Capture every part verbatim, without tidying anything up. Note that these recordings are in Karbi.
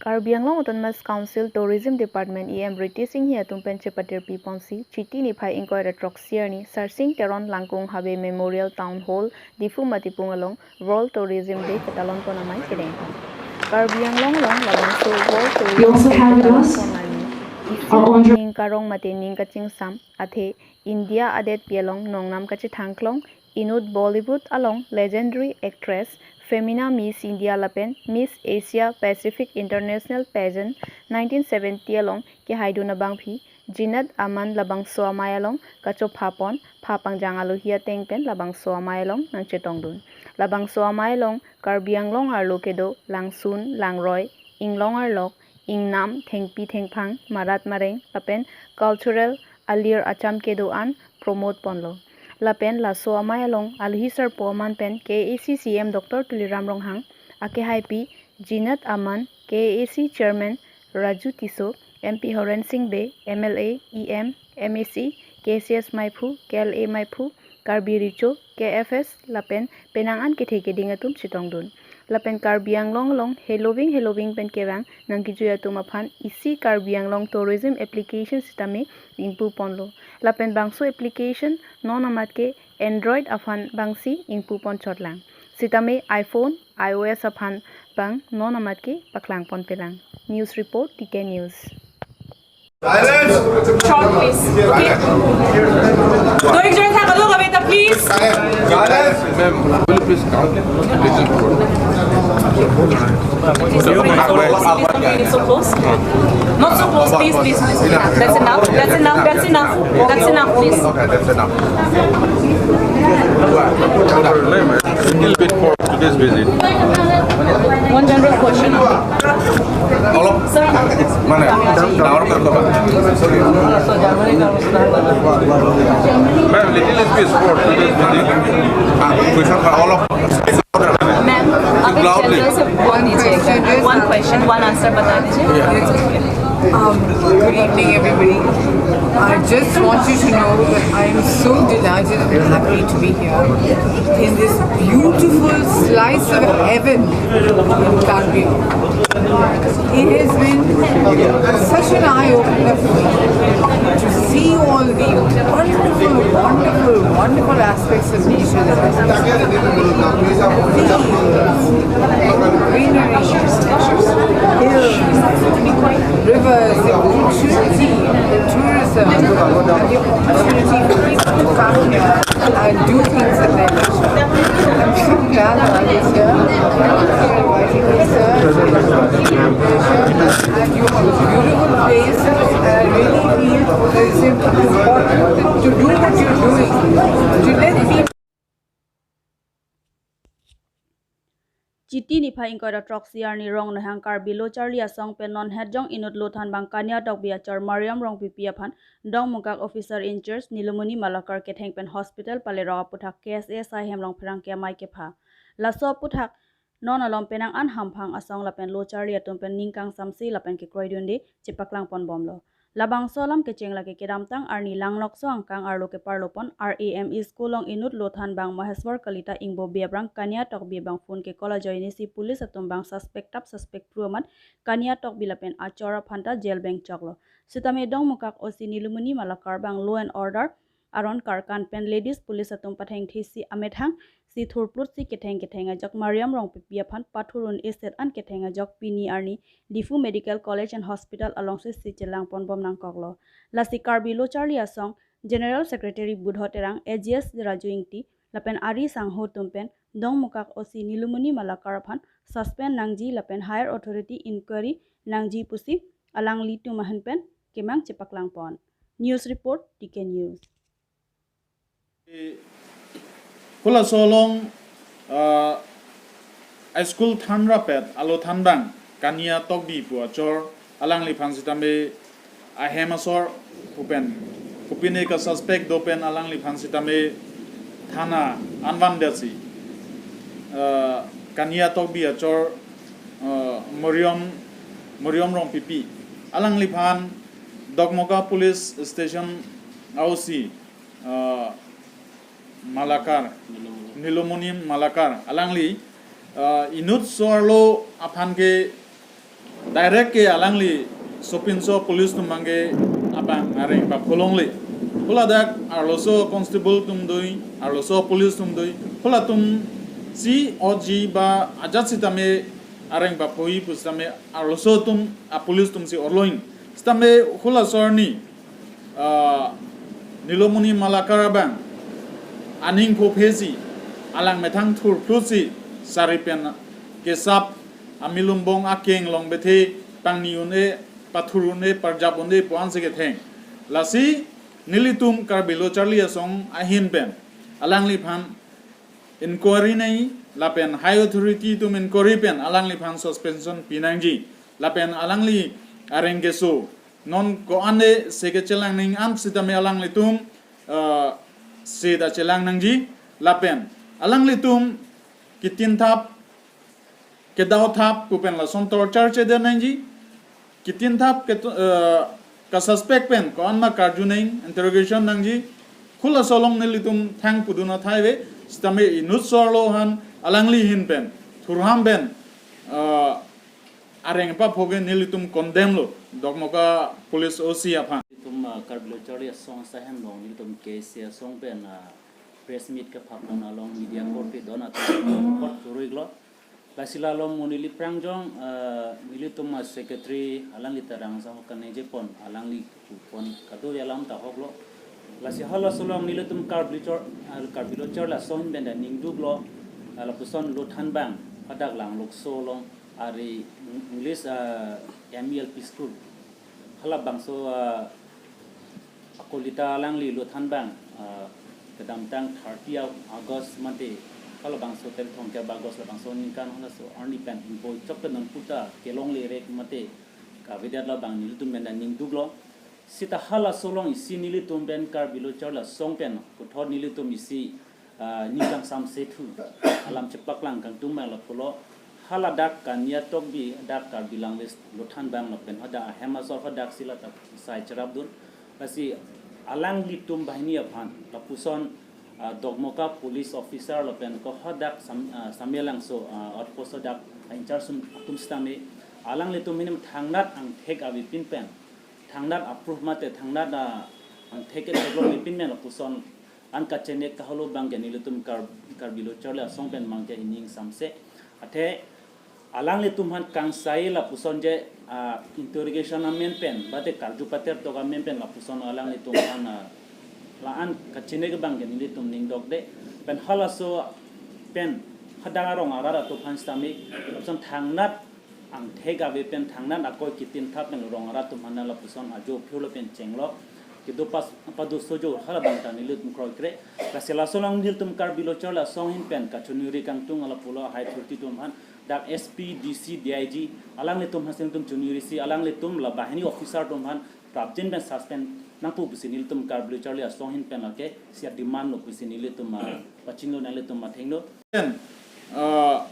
Karbi Anglong Autonomous Council Tourism Department E M Ritesh Enghi atum pen chepatirpi ponsi Chiti niphai ingkoi ra throksi arni Sarsing Teron Langkung Habe Memorial Town Hall, Diphu Matipung along World Tourism Day ketalon pon amei kedeng pon. Karbi Anglong along labangso World Tourism Day ketalon pon arni isi ning karong mate ning kachingsam athe India adetpi along nongnam kachethangklong inut Bollywood along legendary actress Femina Miss India lapen Miss Asia Pacific International Pageant nineteen seventy along kehaidun abangpi Jinat Aman labangso amei along kachopha pon pha pangjang alohi ateng pen labangso amei along nangchetongdun. Labangso amei along Karbi Anglong arlo kedo langsun, langroi, inglong arlok, ingnam, thengpi thengphang, marat mareng lapen cultural alir acham kedo-an promote ponlo. Lapen laso amei along alohi sarpo aman pen K A A C C E M Doctor Tuliram Ronghang, akehaipi Jinat Aman, K A A C Chairman Raju Tisso, M P Horen Sing Bey, M L A, E M, M A C, K C S Maiphu, K L A Maiphu, Karbi Recho, K F S lapen penang an kethe keding atum chetongdun. Lapen Karbi Anglong along heloving heloving pen kevang nangkejui atum aphan isi Karbi Anglong Tourism Application sitame ingpu ponlo. Lapen bangso application non amat ke Android aphan bangsi ingpu pon chotlang. Sitame iPhone, iOS aphan bang non amat ke paklang pon pelang. News report, T K News. Short, please. Okay. दो एक जन था, कदों का बेटा, please. Ma'am, will you please come? Little forward. Please, please, please, please, so close. Not so close, please, please, please. That's enough. That's enough. That's enough. That's enough, please. Okay, that's enough. Little bit for today's visit. One general question. অলপ মানে ডাঙৰ কথা। Sir, Ma'am, little space for today's visit. Question for অলপ space order। Ma'am, आप एक Loudly। General से बोल दीजिए। One question, one answer बता दीजिए। Um, good evening, everybody. I just want you to know that I am so delighted and happy to be here in this beautiful slice of heaven in Karbi. It has been such an eye-opener for me to see all the wonderful, wonderful, wonderful aspects of nature that has greenery, hills, rivers, the opportunity, the tourism, and the opportunity for people to come here and do things in their leisure. I'm so glad that I was here. Thank you for inviting me, sir. And you have a beautiful place, and I really feel that it's important to do what you're doing, to let people Chiti niphai ingkoi ra throksi arni Rongnehang Karbi Lo Charli Asong pen non hetjong inut lothan bang Kania Tokbi achor Mariam Rongpipi aphan Dongmukak officer in charge Nilumoni Malakar ketheng pen hospital palerok aputhak K S A S I Hemrong pherangke amei kepha. Laso aputhak non alom penang an hamphang asong lapen lo charli atum pen ning kangsamse lapen kekroidunde chepaklang pon bomlo. Labangso alam kecheng lake kedamtang arni langlokso angkang arlo keparlo pon R A M E school along inut lothan bang Maheswar Kalita Ingbo Bey aphrang Kania Tokbi bang phone ke call ajoinesi police atum bang suspect tap suspect phru amat Kania Tokbi lapen achor aphan ta jail beng choklo. Sitame Dongmukak O C Nilumoni Malakar bang law and order aron karkan pen ladies police atum pathengthesi amethang si thurplutsi ketheng ketheng ajok Mariam Rongpipi aphan pathurun eset an ketheng ajok pini arni Diphu Medical College and Hospital alongsi si chelang pon bom nangkoklo. Lasi Karbi Lo Charli Asong General Secretary Budho Terang, A G S Raju Ingti lapen ari sangho atum pen Dongmukak O C Nilumoni Malakar aphan suspend nangji lapen higher authority inquiry nangji pusi alanglitum ahin pen kemang chepaklang pon. News report, T K News. Kula solong, ah, a school thanrapet alothan bang Kania Tokbi pu achor alangliphan sitame ahem asor pu pen kopine ka suspect do pen alangliphan sitame thana anvan dasi, ah, Kania Tokbi achor, ah, Mariam, Mariam Rongpipi alangliphan Dongmukak Police Station O C, ah, Malakar, Nilumoni Malakar alangli, ah, inut so-arlo aphan ke Direct ke alangli sopinso police atum abangke abang areng papholongle. Haladak arloso constable atum do, arloso police atum do. Halatum si oji ba ajat sitame areng paphoji pu sitame arloso atum a police atum si orlo-in. Sitame halaso arni, ah, Nilomoni Malakar abang aning phophesi, alang methang thurphlusi, sari pen kesap, amilum bong akeng long bethe pangni un-e, pathur un-e, parjap un-e pu ansi ketheng. Lasi nelitum Karbi Lo Charli Asong ahin pen alangliphan inquiry nangji, lapen high authority atum inquiry pen alangliphan suspension pinangji, lapen alangli areng keso non ko-an de se kechelang nangji an sitame alanglitum, eh, se ta chelang nangji, lapen alanglitum kitin thap, kedau thap pu pen lason torture chedam nangji, kitin thap ke, eh, ka suspect pen ko-an ma karju nangji, interrogation nangji. Halaso along nelitum thang pudun athai ave, sitame inut so-arlo aphan alangli ahin pen thurham pen, eh, areng papho ke nelitum condemn lo, Dokmoka Police O C aphan. Nelitum, ah, Karbi Lo Charli Asong asai hem along nelitum K S A asong pen, ah, press meet kephapon along media court pi don atum kot churui lo. Lasi la along mo neli aphrang jong, ah, nelitum, ah, secretary alangli ta rang sang kaningje pon, alangli pon kado alam ta hok lo. Lasi halaso along nelitum Karbi Lo Char-, ah, Karbi Lo Charli Asong ahin pen ta ning duk lo, ah, lapuson Lothanbang hadak Langlokso along ari Eng-, English, ah, M E L P school. Halabangso, ah, akolita alangli Lothanbang, ah, kedamtang thirty August mate, halabangso tel thongkep August labangso aningkan halaso arni pen ingboi chok pen non puta kelongle rek mate kavedet labang nelitum pen ta ning duk lo. Sita halaso along isi nelitum pen Karbi Lo Charli Asong pen puthot nelitum isi, ah, ning kangsamse thu alam chepaklang kangtung abang lapulo, haladak Kaniatokbi dak Karbi Langlokso Lothanbang lapen hadak ahem asor hadak si la ta sai cherapdun. Lasi alanglitum banghini aphan lapuson, ah, Dokmoka police officer lapen ko hadak Sam-, ah, Samelangso, ah, outpost hadak in-charge atum sitame alanglitum ahin thangnat angthek avepin pen, thangnat approve mate thangnat, ah, angthek ke theklong avepin pen lapuson an kachenek kaholo abangke nelitum Kar-, Karbi Lo Charli Asong pen abangke ining samse. Athe alanglitum aphan kangsai lapuson je, ah, interrogation amen pen, mate karju pater tok amen pen lapuson alanglitum aphan, ah, la-an kachenek abangke nelitum ning dokde. Pen halaso pen hadak arong arat atum aphan sitame lapuson thangnat angthek ave pen thangnat akoi kitin thap pen rong arat atum aphan lapuson ajo phirlo pen chenglo. Kedo pas pado sojo halabang ta nelitum kroikre. Lasi laso along nelitum Karbi Lo Charli Asong ahin pen kachoningri kangtung lapulo high authority atum aphan, dak S P, D C, D I G, alanglitum aphan si nelitum choningri si alanglitum la banghini officer atum aphan prapjin pen suspend nangpo pusi nelitum Karbi Lo Charli Asong ahin pen lake sia demand lo pusi nelitum, ah, pachinglo nanglitum athengno. Pen, ah,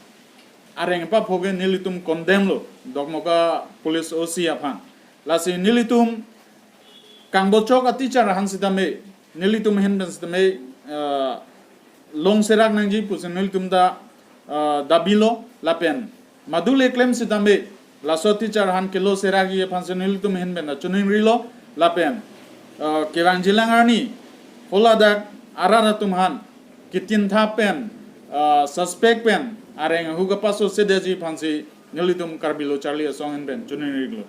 areng papho ke nelitum condemn lo, Dokmoka Police O C aphan. Lasi nelitum kangbochok a teacher aphan sitame, nelitum ahin pen sitame, ah, long serak nangji pusi nelitum ta, ah, dabi lo, lapen madule klem sitame laso teacher aphan kelo serakji aphan si nelitum ahin pen ta choningrilo, lapen, ah, kevangjilang arni haladak arat atum aphan kitin thap pen, ah, suspect pen areng ahu kapaso sedeji aphan si nelitum Karbi Lo Charli Asong ahin pen choningrilo.